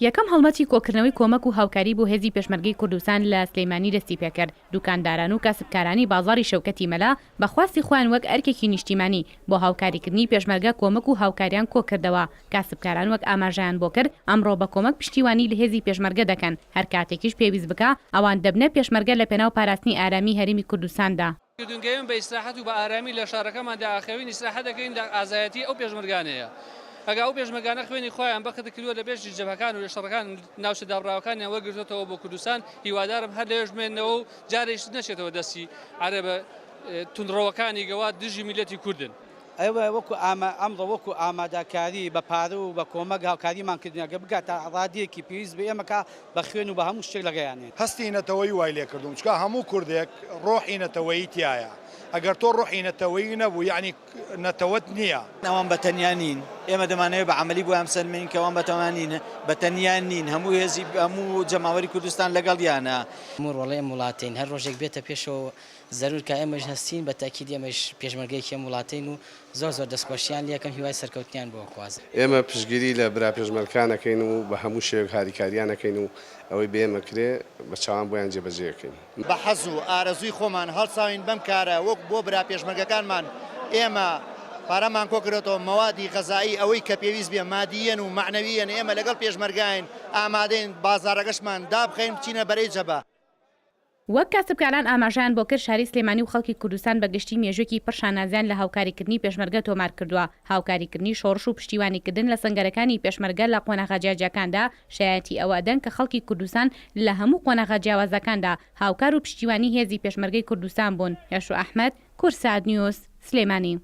یەکەم هەڵمەتی کۆکردنەوەی کۆمەک و هاوکاری بۆ هێزی پێشمەرگەی کوردستان لە سلێمانی دەستیپێکرد، دوکانداران و کاسبکارانی بازاڕی شەوکەتی مەلا بە خواستی خۆیان وەک ئەرکێکی نیشتیمانی بۆ هاوکاریکردنی پێشمەرگە کۆمەک و هاوکاریان کۆکردەوە، کاسبکاران وەک ئاماژەیان بۆ کرد ئەمڕۆ بە کۆمەک پشتیوانی لە هێزی پێشمەرگە دەکەن، هەر کاتێکیش پێویست بکا ئەوان دەبنە پێشمەرگە لەپێناو پاراستنی ئارامی هەرێمی کوردستاندا. کردوون کە ئێمە بە ئیسراحەت و بە ئارامی لە شارەکەماندا ئاخەوین، ئیسراحەت دەکەین لە ئازایەتی ئەو پێشمەرگانەیە. ئەگەر ئەو پێشمەرگانە خوێنی خۆیان بەخت کردووە لە پێش جەبهەکان و لە شەڕەکان ناوچە دابڕاوەکانیان وەرگرتۆتەوە بۆ کوردستان، هیوادارم هەر لەوێش بمێننەوە و جارێکیش نەچێتەوە دەستی عەرەبە توندڕەوەکانی گەوا دژی میللەتی کوردن. ئێوە وەکو ئامە ئەمڕۆ وەکو ئامادەکاری بە پارە و بە کۆمەک هاوکاریمان کردن ئەگەر بگاتە ڕادەیەکی پێویست بە ئێمە کا بە خوێن و بە هەموو شتێک لەگەیانین. هەستی نەتەوەیی وای لێکردووم چونکە هەموو کوردێک ڕۆحی نەتەوەیی تیایە ئەگەر تۆ ڕۆحی نەتەوەیی نەبوو یەعنی نەتەوەت نییە. ئەوان بە تەنیا نین، ئێمە دەمانەوێت بە عەمەلی بۆیان بسەلمێنین کە ئەوان بە تەنیا نین، بە تەنیا نین، هەموو هێزی هەموو جەماوەری کوردستان لەگەڵیانە. هەموو ڕۆڵەی ئەم وڵاتەین، هەر ڕۆژێک بێتە پێشەوە زەرور کا ئێمەش هەستین بە تەئکید ئێمەش پێشمەرگەیەکی ئەم وڵاتەین و زۆر زۆر دەستخۆشیان لێ ئەکەم هیوای سەرکەوتنیان بۆ ئەخوازم. ئێمە پشتگیری لە برا پێشمەرگکان ئەکەین و بە هەموو شێوەیەک هاریکاریان ئەکەین و ئەوەی بە ئێمە کرێ بە چاوان بۆیان جێبەجێ ئەکەین. بە حەز و ئارەزووی خۆمان هەڵساوین بەم کارە وەک بۆ برا پێشمەرگەکانمان ئێمە پارەمان کۆکردۆتەوە مەوادی غەزایی ئەوەی کە پێویست بێ مادییەن و مەعنەوییەن ئێمە لەگەڵ پێشمەرگاین ئامادەین بازاڕەکەشمان دابخەین بچینە بەرەی جەبە. وەک کاسبکاران ئاماژەیان بۆ کرد، شاری سلێمانی و خەڵکی کوردستان بە گشتی مێژووێکی پڕ شانازیان لە هاوکاریکردنی پێشمەرگە تۆمار کردووە، هاوکاریکردنی شۆڕش و پشتیوانیکردن لە سەنگەرەکانی پێشمەرگە لە قۆناغە جیاجیاکاندا شایەتی ئەوە ئەدەن کە خەڵکی کوردستان لە هەموو قۆناغە جیاوازەکاندا هاوکار و پشتیوانی هێزی پێشمەرگەی کوردستان بوون. هێشوو ئەحمەد، کوردسات نیوز، سلێمانی.